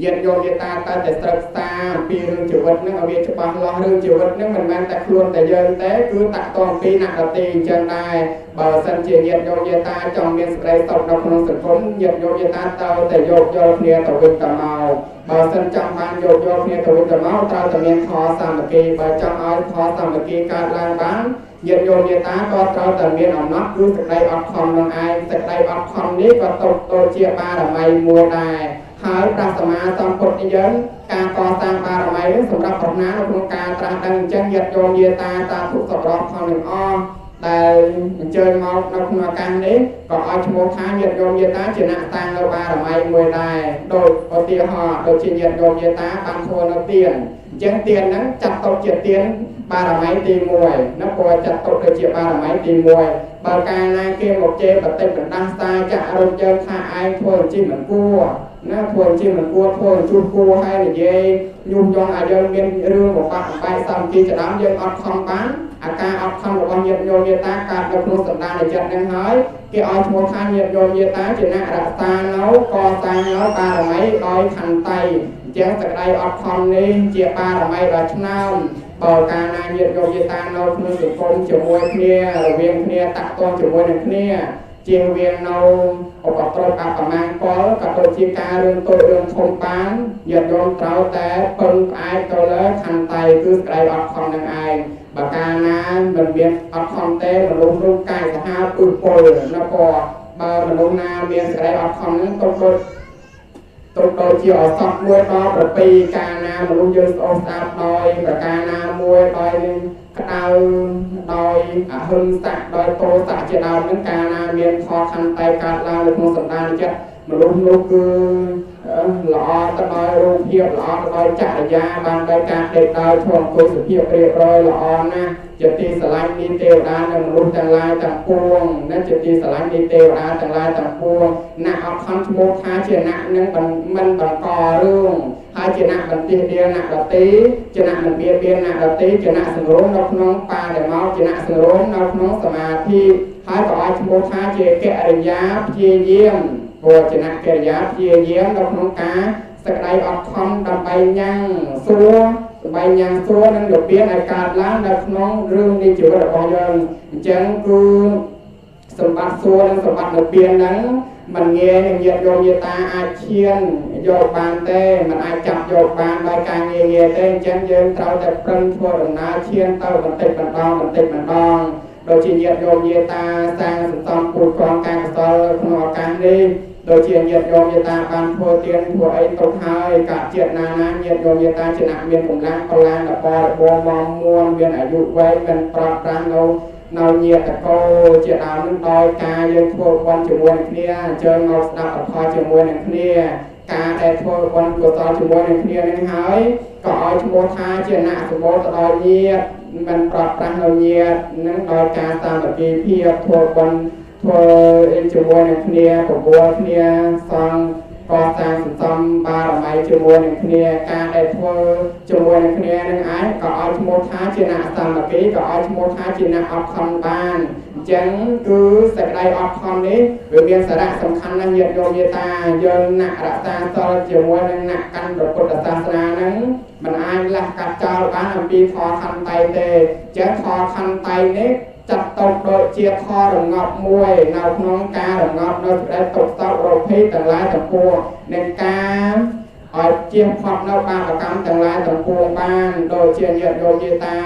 ញាតិញោមយាតាតែតែស្រុកស្សាអំពីរឿងជីវិតហ្នឹងឲ្យវាច្បាស់លាស់រឿងជីវិតហ្នឹងមិនមែនតែខ្លួនតែយើងទេគឺតាក់ទងពីអ្នកដទៃអញ្ចឹងដែរបើសិនជាញាតិញោមយាតាចង់មានសេចក្តីសុខនៅក្នុងសង្គមញាតិញោមយាតាត្រូវតែយោគយល់គ្នាទៅវិញទៅមកបើសិនចង់បានយោគយល់គ្នាទៅវិញទៅមកត្រូវតែមានធម៌សាមគ្គីបើចង់ឲ្យធម៌សាមគ្គីកើតឡើងបានញាតិញោមយាតាក៏ត្រូវតែមានអំណត់គឺសេចក្តីអត់ខំនឹងឯងសេចក្តីអត់ខំនេះក៏ຕົកទៅជាបារមីមួយដែរហើយព្រះសម្មាសម្ពុទ្ធយើងការកសាងបារមីនេះសម្រាប់ប្រាថ្នានៅក្នុងការត្រាស់ដឹងអញ្ចឹងញាតិញោមយាតាសាធុសប្បុរសផងនឹងអស់ដែលអញ្ជើញមកនៅក្នុងឱកាសនេះក៏ឲ្យឈ្មោះថាញាតិញោមយាតាជាអ្នកសាងនៅបារមីមួយដែរដូចឧទាហរណ៍ដូចជាញាតិញោមយាតាបានធ្វើនៅទានអញ្ចឹងទានហ្នឹងចាត់ទុកជាទានបារមីទី1ណាព្រោះចាត់ទុកទៅជាបារមីទី1បើកាលណាគេមកជេរបតិបណ្ដាសាចាក់រំយើងថាឯងធ្វើជីមិនគួរណាធ្វើជាមិនគួរធ្វើជួសគួរហើយនិយាយញុះញង់ឲ្យយើងមានរឿងបំបាក់បំបែកសាមគ្គីចដើមយើងអត់ខំបានអាការអត់ខំរបស់ញាតិញោមញាតាកើតនៅក្នុងសន្តានចិត្តនឹងហើយគេឲ្យឈ្មោះថាញាតិញោមញាតាជាអ្នករក្សានៅកសាងនៅបារមីដោយខន្តីអញ្ចឹងសេចក្តីអត់ខំនេះជាបារមីដ៏ឆ្នើមបើកាលណាញាតិញោមញាតានៅក្នុងសង្គមជាមួយគ្នារវាងគ្នាតាក់ទងជាមួយនឹងគ្នាជាងវានៅឧបទ្រពអប្រមាណកលក៏ដូចជាការរឿងតូចរឿងធំបានញាតិញោមត្រូវតែពឹងផ្អែកទៅលើខន្តីគឺសេចក្តីអត់ខំនឹងឯងបើកាលណាមិនមានអត់ខំទេមនុស្សរូបកាយសាហាវពឹសពុលណាក៏បើមនុស្សណាមានសេចក្តីអត់ខំនឹងទុកដូចជាអសពមួយដល់ប្រពីកាលណាមនុស្សយើងស្អូសស្អាតដោយប្រការណាមួយដោយក្តៅដោយអហិង្សៈដោយទោសៈជាដើមនឹងកាលណាមានធម៌ខន្តីកើតឡើងនៅក្នុងសន្តានចិត្តមនុស្សនោះគឺល្អទៅដោយរូបភាពល្អទៅដោយចរិយាបានដោយការដេកដោយឈរអង្គុយសុភាពរៀបរយល្អណាស់ជាទីស្រឡាញ់នៃទេវតានិងមនុស្សទាំងឡាយទាំងពួងណាជាទីស្រឡាញ់នៃទេវតាទាំងឡាយទាំងពួងអ្នកអត់ខំឈ្មោះថាជាអ្នកនឹងមិនបង្ករឿងហើយជាអ្នកបន្ទះដៀលអ្នកដទៃជាអ្នកមិនបៀតបៀនអ្នកដទៃជាអ្នកសង្រួមនៅក្នុងបារមោជាអ្នកសង្រួមនៅក្នុងសមាធិហើយក៏ឲ្យឈ្មោះថាជាកិរិយាព្យាយាមព្រោះជាអ្នកកិរិយាព្យាយាមនៅក្នុងការសេចក្តីអត់ខំដើម្បីញ៉ាំងសួរដើម្បីញ៉ាំងសួរនិងនិព្វានឲ្យកើតឡើងនៅក្នុងរឿងនៃជីវិតរបស់យើងអញ្ចឹងគឺសម្បត្តិសួរនិងសម្បត្តិនិព្វានហ្នឹងមិនងាយនឹងញាតិញោមញាតាអាចឈានយកបានទេមិនអាចចាប់យកបានដោយការងាយងាយទេអញ្ចឹងយើងត្រូវតែប្រឹងធ្វើដំណើរឈានទៅបន្តិចម្ដងបន្តិចម្ដងដូចជាញាតិញោមញាតាសាងសន្សំពូជកងការកុសលក្នុងឱកាសនេះដូចជាញាតិញោមញាតាបានធ្វើទានធ្វើអីទុកហើយកាជាតិណាណាញាតិញោមញាតាជាអ្នកមានកម្លាំងកម្លាំងរបរបរមមួនមានអាយុវែងមិនប្រត់ប្រាស់នៅ នៅញាតកោជាដើមនឹងដោយការយើងធ្វើបុណ្យជាមួយនឹងគ្នាអញ្ជើញមកស្ដាប់ធម៌ជាមួយនឹងគ្នា ការដែលធ្វើបុណ្យកុសលជាមួយនឹងគ្នានឹងហើយក៏ឲ្យឈ្មោះថាជាអ្នកសម្បូរទៅដោយញាតិមិនប្រត់ប្រាស់នៅញាតិនឹងដោយការសាមគ្គីភាពធ្វើបុណ្យធ្វើជាមួយនឹងគ្នាបបួលគ្នាសង់កសាងសន្សំបារមីជាមួយនឹងគ្នាការដែលធ្វើជាមួយនឹងគ្នានឹងឯងក៏ឲ្យឈ្មោះថាជាអ្នកសាមគ្គីក៏ឲ្យឈ្មោះថាជាអ្នកអត់ខំបានអញ្ចឹងគឺសេចក្តីអត់ខំនេះវាមានសារៈសំខាន់ណាស់ញាតិញោមញាតាយើងអ្នករក្សាសិលជាមួយនឹងអ្នកកាន់ព្រះពុទ្ធសាសនាហ្នឹងមិនអាចលះកាត់ចោលបានអំពីធម៌ខន្តីទេអញ្ចឹងធម៌ខន្តីនេះចាត់ទុកដូចជាធម៌រងាប់មួយនៅក្នុងការរងាប់នៅសេចក្តីទុក្ខសោករោគភ័យទាំងឡាយទាំងពួងនិងការឲ្យជៀសផុតនៅបាបកម្មទាំងឡាយទាំងពួងបានដូចជាញាតិញោមញាតា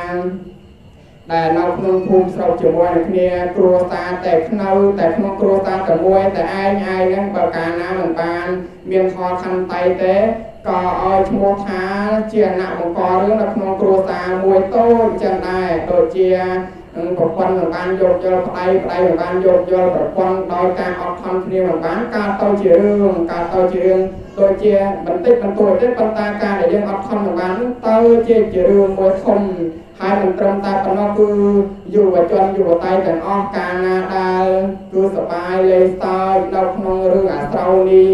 ដែលនៅក្នុងភូមិស្រុកជាមួយនឹងគ្នាគ្រួសារតែនៅតែក្នុងគ្រួសារតែមួយតែឯងហ្នឹងបើកាលណាមិនបានមានធម៌ខន្តីទេក៏ឲ្យឈ្មោះថាជាអ្នកបង្ករឿងនៅក្នុងគ្រួសារមួយតូចចឹងដែរដូចជាប្រពន្ធមិនបានយោគយល់ប្តីប្តីមិនបានយោគយល់ប្រពន្ធដោយការអត់ខំគ្នាមិនបានការទៅជារឿងការទៅជារឿងដូចជាបន្តិចបន្តួចទេប៉ុន្តែការដែលយើងអត់ខំមិនបានទៅជារឿងមួយធំហើយមិនត្រឹមតែប៉ុណ្ណោះគឺយុវជនយុវតីទាំងអស់កាលណាដែលគឺសប្បាយលេងសើចនៅក្នុងរឿងអាស្រូវនេះ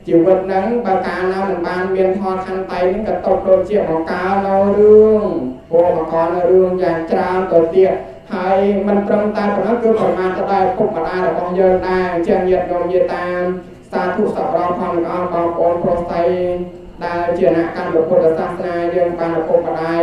ជីវិតហ្នឹងបើកាលណាមិនបានមានធម៌ខន្តីហ្នឹងក៏ຕົកដូចជាបង្កើនៅរឿងព្រោះបង្កនៅរឿងយ៉ាងច្រើនទៅទៀតហើយមិនត្រឹមតែប៉ុណ្ណោះគឺប្រមាថទៅដល់ឪពុកម្ដាយរបស់យើងដែរជាញាតិញោមញាតាសាធុសប្បុរសផងទាំងអស់បងប្អូនប្រុសស្រីដែលជាអ្នកកាន់ពុទ្ធសាសនាយើងបានឪពុកម្ដាយ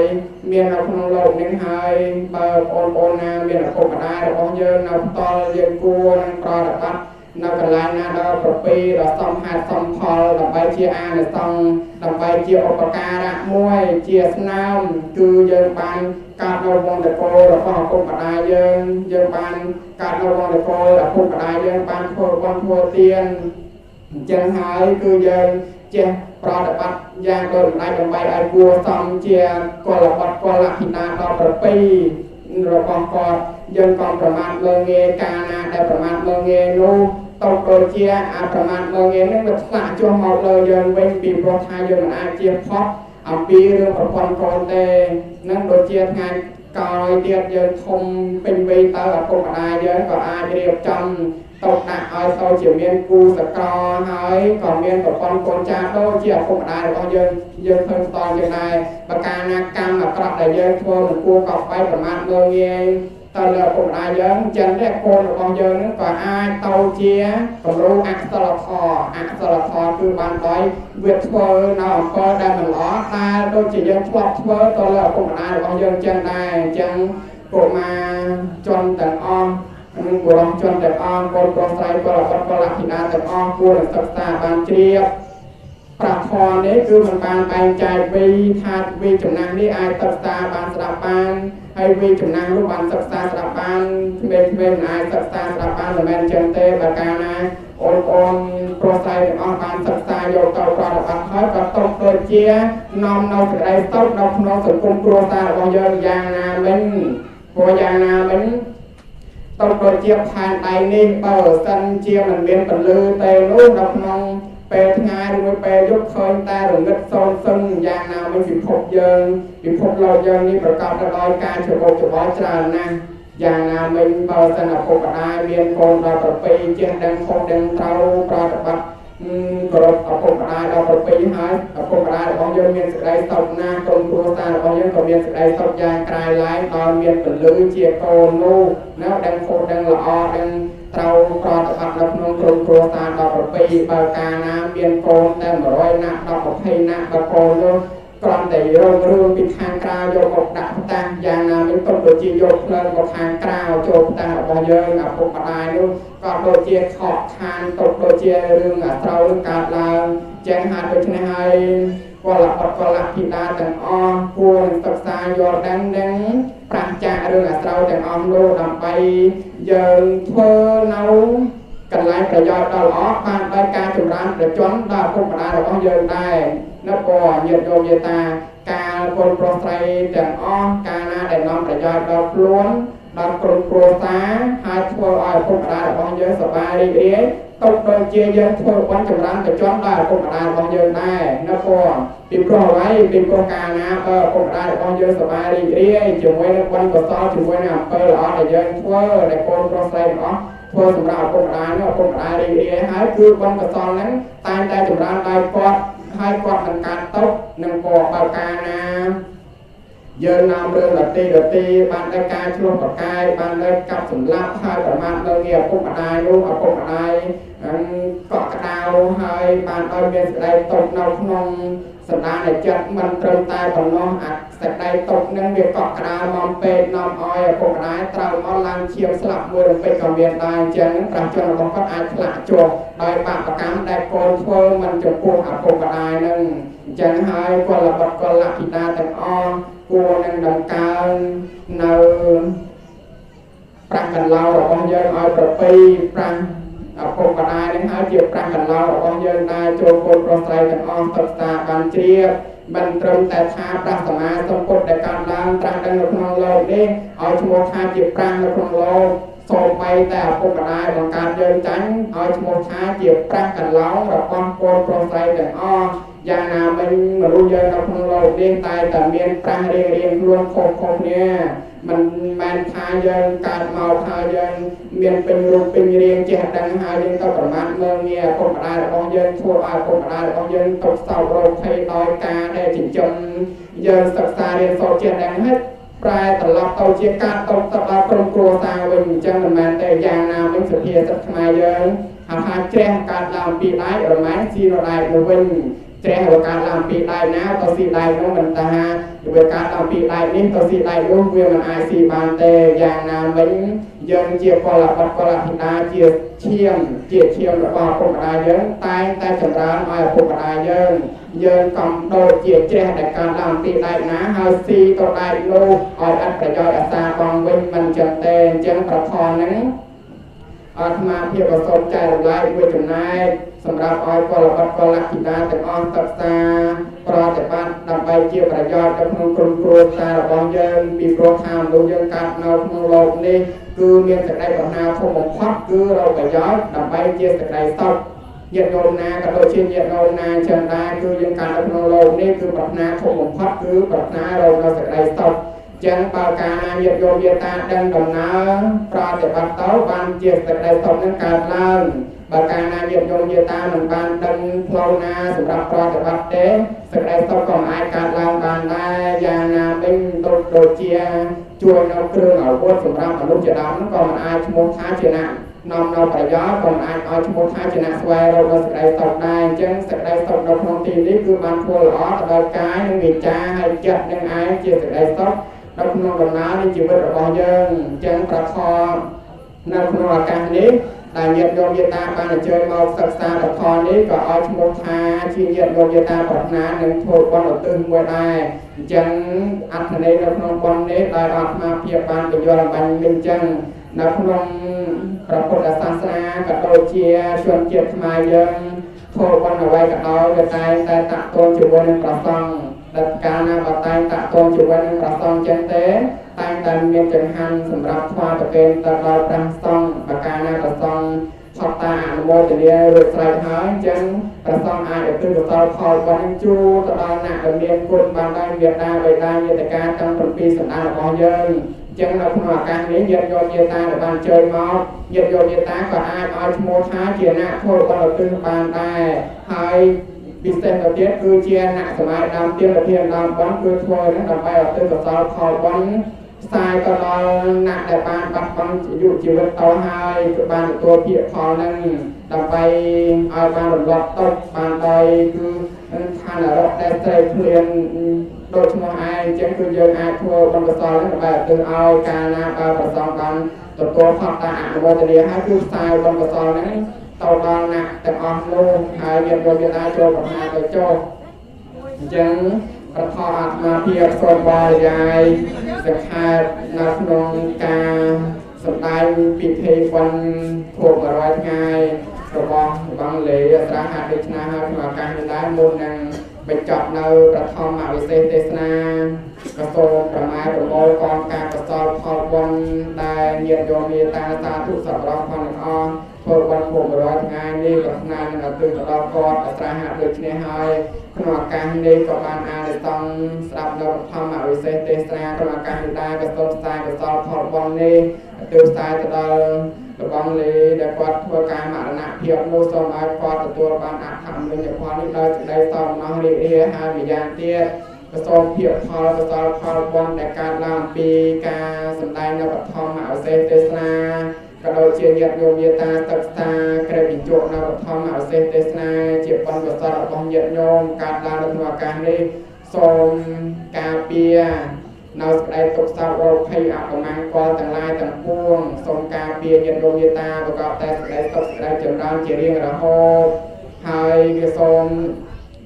មាននៅក្នុងលោកនេះហើយបើបងប្អូនណាមានឪពុកម្ដាយរបស់យើងនៅផ្ទាល់យើងគួរនឹងប្រតិបត្តិនៅកន្លែងណាដល់ប្រពៃដល់សមហេតុសមផលដើម្បីជាអានិសង្សដើម្បីជាឧបការៈមួយជាស្នាមគឺយើងបានកើតនៅវង្សត្រកូលរបស់ឪពុកម្ដាយយើងយើងបានកើតនៅវង្សត្រកូលឪពុកម្ដាយយើងបានធ្វើបុណ្យធ្វើទានអញ្ចឹងហើយគឺយើងចេះប្រតិបត្តិយ៉ាងដូចម្ដេចដើម្បីឲ្យគួរសមជាកុលបុត្រកុលភិតាដល់ប្រពៃរបស់គាត់យើងក៏ប្រមាថមើលងាយកាលណាដែលប្រមាថមើលងាយនោះតកដូចជាអាប្រមាថមើលងាយនឹងវាឆ្លាក់ចុះមកលើយើងវិញពីព្រោះថាយើងមិនអាចជៀសផុតអំពីរឿងប្រពន្ធកូនទេនឹងដូចជាថ្ងៃក្រោយទៀតយើងធំពេញវ័យទៅឪពុកម្ដាយយើងក៏អាចរៀបចំតកដាក់ឲ្យទៅជាមានគូសក្រហើយក៏មានប្រពន្ធកូនចាស់ដូចជាឪពុកម្ដាយរបស់យើងយើងឃើញផ្ទាល់យ៉ាងដែរបើកាលណាកម្មអាក្រក់ដែលយើងធ្វើមិនគួរក៏បែបប្រមាថមើលងាយទៅលើឪពុកម្ដាយយើងចឹងទេកូនរបស់យើងនឹងក៏អាចទៅជាគំរូអកុសលធម៌អកុសលធម៌គឺបានដោយវាធ្វើនៅអំពើដែលមិនល្អតែដូចជាយើងធ្លាប់ធ្វើទៅលើឪពុកម្ដាយរបស់យើងចឹងដែរអញ្ចឹងកុមារជនទាំងអស់និងបុរសជនទាំងអស់កូនប្រុសស្រីកុលបុត្រកុលធីតាទាំងអស់គួរនឹងសិក្សាបានជ្រាបប្រាក់ធម៌នេះគឺមិនបានបែងចែកវីថាវីចំណាស់នេះអាចសិក្សាបានស្ដាប់បានហើយវីចំណាស់នោះបានសិក្សាស្ដាប់បានក្មេងៗមិនអាចសិក្សាស្ដាប់បានមិនមែនចឹងទេបើកាលណាអូនអូនប្រុសស្រីទាំងអស់បានសិក្សាយកទៅប្រតិបត្តិហើយក៏ຕົកដូចជានាំនៅសេចក្តីសុខនៅក្នុងសង្គមគ្រួសាររបស់យើងយ៉ាងណាមិញព្រោះយ៉ាងណាមិញតកដូចជាផែនដៃនេះបើសិនជាមិនមានពន្លឺទេនោះនៅក្នុងពេលថ្ងៃឬមួយពេលយប់ឃើញតែរងឹតសូន្យសឹងយ៉ាងណាមិញពិភពយើងពិភពលោកយើងនេះប្រកបទៅដោយការច្របូកច្របល់ច្រើនណាស់យ៉ាងណាមិញបើសិនឪពុកម្ដាយមានកូនដល់ប្រពៃចេះដឹងខុសដឹងត្រូវប្រតិបត្តិគោរពឪពុកម្ដាយដល់ប្រពៃហើយឪពុកម្ដាយរបស់យើងមានសេចក្តីសុខណាស់ក្រុមគ្រួសាររបស់យើងក៏មានសេចក្តីសុខយ៉ាងក្រៃលែងដល់មានពន្លឺជាកូននោះណាដឹងខុសដឹងល្អដឹងត្រូវប្រតិបត្តិនៅក្នុងក្រុមគ្រួសារដល់ប្រពៃបើកាលណាមានកូនតែ100នាក់ដល់20នាក់បើកូននោះគ្រាន់តែរងរឿងពីខាងក្រៅយកមកដាក់ផ្តាស់យ៉ាងណាមិញទុកដូចជាយកភ្លើងមកខាងក្រៅចូលផ្តាស់របស់យើងឪពុកម្ដាយនោះក៏ដូចជាខកខានទុកដូចជារឿងអាស្រូវនឹងកើតឡើងចឹងហើយដូច្នេះហើយកុលបុត្រកុលធីតាទាំងអស់គួរនឹងសិក្សាយល់ដឹងនិងប្រាសចាករឿងអាស្រូវទាំងអស់នោះដើម្បីយើងធ្វើនៅកន្លែងប្រយោជន៍ដ៏ល្អបានដោយការចម្រើនប្រជជនដល់ឪពុកម្ដាយរបស់យើងដែរនៅពរញាតិញោមញាតាកាលកូនប្រុសស្រីទាំងអស់កាលណាដែលនាំប្រយោជន៍ដល់ខ្លួន ដល់ក្រុមគ្រួសារហើយធ្វើឲ្យឪពុកម្ដាយរបស់យើងសប្បាយរីករាយទុកដូចជាយើងធ្វើបុណ្យចម្រើនបច្ចុប្បន្នដល់ឪពុកម្ដាយរបស់យើងដែរណាបងពីព្រោះអ្វីពីព្រោះកាលណាបើឪពុកម្ដាយរបស់យើងសប្បាយរីករាយជាមួយនឹងបុណ្យកុសលជាមួយនឹងអំពើល្អដែលយើងធ្វើដែលកូនប្រុសស្រីទាំងអស់ធ្វើសម្រាប់ឪពុកម្ដាយនោះឪពុកម្ដាយរីករាយហើយគឺបុណ្យកុសលហ្នឹងតែងតែចម្រើនដល់គាត់ហើយគាត់នឹងកាត់ទុកនឹងក៏បើកាលណាយើងនាំរឿងដទីបានតែការឆ្លោះប្រកែកបានតែកាប់សម្លាប់ហើយប្រមាថនៅងារឪពុកម្ដាយនោះឪពុកម្ដាយកក់ក្ដៅហើយបានឲ្យមានសេចក្តីទុកនៅក្នុងសន្តានចិត្តមិនត្រឹមតែប៉ុណ្ណោះអាសេចក្តីទុកនឹងវាកក់ក្ដៅមកពេកនាំឲ្យឪពុកម្ដាយត្រូវមកឡើងឈាមស្លាប់មួយរំពេចក៏មានដែរអញ្ចឹងប្រាជ្ញរបស់គាត់អាចឆ្លាក់ជាប់ដោយបាបកម្មដែលកូនធ្វើមិនចំពោះឪពុកម្ដាយនឹងអញ្ចឹងហើយកុលបុត្រកុលធីតាទាំងអស់គួរនឹងបង្កើននៅប្រាក់កន្លងរបស់យើងឲ្យប្រពៃប្រាក់ឪពុកម្ដាយនឹងហើយជាប្រាក់កន្លងរបស់យើងដែរចូលកូនប្រុសស្រីទាំងអស់សិក្សាបានជ្រាបមិនត្រឹមតែថាប្រាក់សមាសម្ពុទ្ធដែលកើតឡើងត្រាស់ដឹងនៅក្នុងលោកនេះឲ្យឈ្មោះថាជាប្រាក់នៅក្នុងលោកសូម្បីតែឪពុកម្ដាយបង្កើតយើងចាញ់ឲ្យឈ្មោះថាជាប្រាក់កន្លងរបស់កូនប្រុសស្រីទាំងអស់យ៉ាងណាមិញមនុស្សយើងនៅក្នុងលោកនេះតែតែមានប្រាក់រៀងៗខ្លួនខុសៗគ្នាមិនមែនថាយើងកើតមកហើយយើងមានពេញរូបពេញរាងចេះដឹងហើយយើងទៅប្រមាថមើលងាយឪពុកម្ដាយរបស់យើងធ្វើឲ្យឪពុកម្ដាយរបស់យើងទុក្ខសោករោគភ័យដោយការដែលចិញ្ចឹមយើងសិក្សារៀនសូត្រចេះដឹងហើយប្រែត្រឡប់ទៅជាការតបទៅដល់ក្រុមគ្រួសារវិញអញ្ចឹងមិនមែនទេយ៉ាងណាមិញសុភាសិតខ្មែរយើងហៅថាជ្រះកើតឡើងពីដែករមែងស៊ីរដែកមកវិញជ្រះវាកើតឡើងពីដែកណាទៅស៊ីដែកនោះមិនថាវាកើតឡើងពីដែកនេះទៅស៊ីដែកនោះវាមិនអាចស៊ីបានទេយ៉ាងណាមិញយើងជាកុលបុត្រកុលធីតាជាឈាមជាឈាមរបស់ឪពុកម្ដាយយើងតែងតែចម្រើនឲ្យឪពុកម្ដាយយើងយើងកំដូចជាជ្រះដែលកើតឡើងពីដែកណាហើយស៊ីទៅដែកនោះឲ្យអត់ប្រយោជន៍អាសាបងវិញមិនចឹងទេអញ្ចឹងប្រធនហ្នឹងអាត្មាភាពក៏សូមចែករំលែកមួយចំណែកសម្រាប់ឲ្យកុលបុត្រកុលធីតាទាំងអស់សិក្សាប្រតិបត្តិដើម្បីជាប្រយោជន៍នៅក្នុងក្រុមគ្រួសាររបស់យើងពីព្រោះថាមនុស្សយើងកើតនៅក្នុងលោកនេះគឺមានសេចក្តីប្រាថ្នាធំបំផុតគឺរកប្រយោជន៍ដើម្បីជាសេចក្តីសុខញាតិញោមណាក៏ដូចជាញាតិញោមណាចឹងដែរគឺយើងកើតនៅក្នុងលោកនេះគឺប្រាថ្នាធំបំផុតគឺប្រាថ្នារកនៅសេចក្តីសុខចឹងបើកាលណាញាតិញោមញាតិតាដឹងដំណើរប្រតិបត្តិទៅបានជាសេចក្តីសុខនឹងកើតឡើងបើកាលណាញាតិញោមញាតិតាមិនបានដឹងផ្លូវណាសម្រាប់ប្រតិបត្តិទេសេចក្តីសុខក៏មិនអាចកើតឡើងបានដែរយ៉ាងណាវិញដូចជាជួយនៅគ្រឿងអាវុធសម្រាប់មនុស្សជាដើមក៏មិនអាចឈ្មោះថាជាអ្នកនាំនៅប្រយោជន៍ក៏មិនអាចឲ្យឈ្មោះថាជាអ្នកស្វែងរកនៅសេចក្តីសុខដែរអញ្ចឹងសេចក្តីសុខនៅក្នុងទីនេះគឺបានធ្វើល្អទៅដល់កាយនិងវាចាហើយចិត្តនឹងឯងជាសេចក្តីសុខនៅក្នុងដំណើរនៃជីវិតរបស់យើងអញ្ចឹងប្រខនៅក្នុងឱកាសនេះដែលញាតិញោមញាតិតាបានអញ្ជើញមកសិក្សាពធនេះក៏ឲ្យឈ្មោះថាជាញាតិញោមញាតិតាប្រាថ្នានឹងធ្វើបុណ្យឧទ្ទិសមួយដែរអញ្ចឹងអត្ថន័យនៅក្នុងបុណ្យនេះដែលអាត្មាភាពបានបញ្យល់អំបញ្ញមិញអញ្ចឹងនៅក្នុងព្រះពុទ្ធសាសនាក៏ដូចជាជនជាតិខ្មែរយើងធ្វើបុណ្យអ្វីក៏ដោយក៏តែងតែតាក់ទងជាមួយនឹងព្រះសង្ឃដែលកាលណាបើតែងតាក់ទងជាមួយនឹងព្រះសង្ឃចឹងទេតែងតែមានចង្ហាន់សម្រាប់ថ្វាយប្រគេនទៅដល់ព្រះសង្ឃបើកាលណាព្រះសង្ឃផុតតាអនុមោទនារួចស្រេចហើយអញ្ចឹងព្រះសង្ឃអាចឧទ្ទិសកុសលផលបុណ្យនឹងជូនទៅដល់អ្នកដែលមានគុណបានដោយមេត្តាបិតាញាតិកាទាំង7សន្តានរបស់យើងអញ្ចឹងនៅក្នុងឱកាសនេះញាតិញោមញាតិតាដែលបានអញ្ជើញមកញាតិញោមញាតិតាក៏អាចឲ្យឈ្មោះថាជាអ្នកធ្វើបុណ្យឧទ្ទិសបានដែរហើយពិសេសទៅទៀតគឺជាអ្នកសម័យដើមទៀនវិធានដើមបុណ្យគឺធ្វើនឹងដើម្បីឧទ្ទិសកុសលផលបុណ្យផ្សាយទៅដល់អ្នកដែលបានបាត់បង់អាយុជីវិតទៅហើយគឺបានទទួលភាគផលនឹងដើម្បីឲ្យបានរំលត់ទុកបានដោយគឺឋាននរកដែលស្រេកឃ្លានដូចឈ្មោះឯងអញ្ចឹងគឺយើងអាចធ្វើបុណ្យកុសលនឹងដើម្បីឧទ្ទិសឲ្យកាលណាបើប្រសងបានទទួលផលតាអនុមោទនាហើយគឺផ្សាយបុណ្យកុសលហ្នឹងទៅដល់អ្នកទាំងអស់នោះហើយញាតិញោមញាតិតាចូលប្រាថ្នាទៅចុះអញ្ចឹងប្រធអាត្មាភាពសូមបរិយាយសង្ខេបនៅក្នុងការសម្ដែងពិធីបុណ្យខួប100ថ្ងៃរបស់បងលេអត្រាហាដូច្នេះហើយក្នុងឱកាសនេះដែរមុននឹង បញ្ចប់នៅប្រធមវិសេសទេសនាក៏សូមប្រម៉ែប្រមូលកងការកុសលផលបុណ្យដែលញាតិញោមមេត្តាសាធុសប្បុរសផងទាំងអស់ធ្វើបុណ្យ600ថ្ងៃនេះប្រាថ្នានឹងឧទ្ទិសទៅដល់គាត់អត្រាហៈដូច្នេះហើយក្នុងឱកាសនេះក៏បានអានិសង្សស្ដាប់នៅបឋមវិសេសទេសនាក្នុងឱកាសនេះដែរក៏សូមផ្សាយកុសលផលបុណ្យនេះឧទ្ទិសផ្សាយទៅដល់លបងលេដែលគាត់ធ្វើការមរណភាពនោះសូមឲ្យគាត់ទទួលបានអត្ថមញ្ញផលនេះដោយសេចក្តីសោមនស្សរីករាយហើយម្យ៉ាងទៀតក៏សូមភាពផលកុសលផលបុណ្យដែលកើតឡើងពីការសម្ដែងនៅបឋមវិសេសទេសនាក៏ដូចជាញាតិញោមយាតាសិក្សាក្រែបញ្ជក់នៅបឋមវិសេសទេសនាជាបុណ្យកុសលរបស់ញាតិញោមកើតឡើងនៅក្នុងឱកាសនេះសូមការពារនៅសេចក្តីទុក្ខសោករោគភ័យអពមង្គលទាំងឡាយទាំងពួងសូមការពារញាតិញោមយាតាប្រកបតែសេចក្តីសុខសេចក្តីចម្រើនជារៀងរហូតហើយវាសូម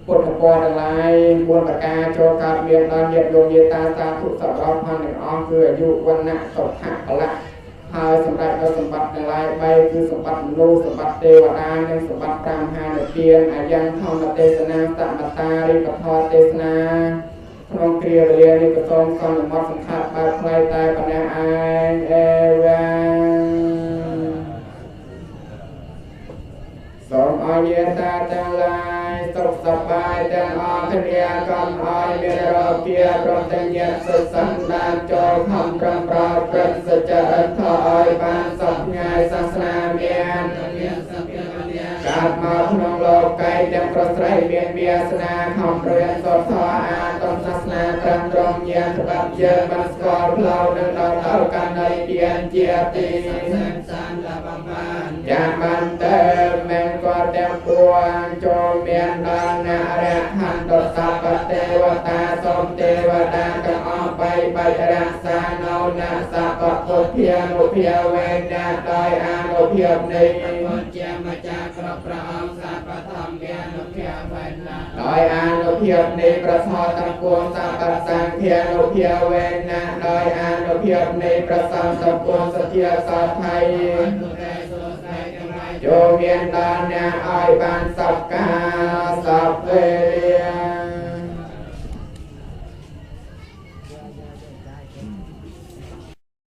ពុទ្ធពរទាំងឡាយ4ប្រការចូលកើតមានដល់ញាតិញោមយាតាសាធុសប្បុរសផងទាំងអស់គឺអាយុវណ្ណៈសុខៈពលៈហើយសម្រាប់ដល់សម្បត្តិទាំងឡាយ3គឺសម្បត្តិមនុស្សសម្បត្តិទេវតានិងសម្បត្តិ5មហានិព្វានអាយ៉ាងធម្មទេសនាសមតារិបធរទេសនាក្នុងគ្រាវេលានេះក៏សូមសន្មតសង្ខារបែបខ្លីតែប៉ុណ្ណេះឯងអេវ៉ាសូមឲ្យញាតិទាំងឡាយសុខសប្បាយទាំងអស់គ្នាកុំឲ្យមានរោគាព្រមទាំងញាតិសុខសន្តានចូលខំប្រឹងប្រព្រឹត្តសុចរិតធម៌ឲ្យបានសពថ្ងៃសាសនាមានកើតមកក្នុងលោកីទាំងប្រុសស្រីមានវាសនាខំប្រយសូត្រធម៌អាតមសាសនាត្រឹមត្រង់ញាតិច្បាប់យើងបានស្គាល់ផ្លូវនឹងដល់ដល់កាន់នៃទានជាទីយ៉ាងបានទៅមែនក៏ទាំងពួងចូលមានដល់អ្នករហន្តសពទេវតាសូមទេវតាទាំងអស់បីបាច់រក្សានៅអ្នកសពពុទ្ធានុភាវេណាដោយអានុភាពនៃជាម្ចាស់គ្រប់ព្រះអង្គសពធម្មានុភាវេណាដោយអានុភាពនៃព្រះធម៌ទាំងពួងសពសង្ឃានុភាវេណាដោយអានុភាពនៃព្រះសង្ឃទាំងពួងសទ្ធាសថៃចូលមានដល់អ្នកឲ្យបានសពកាសពវេ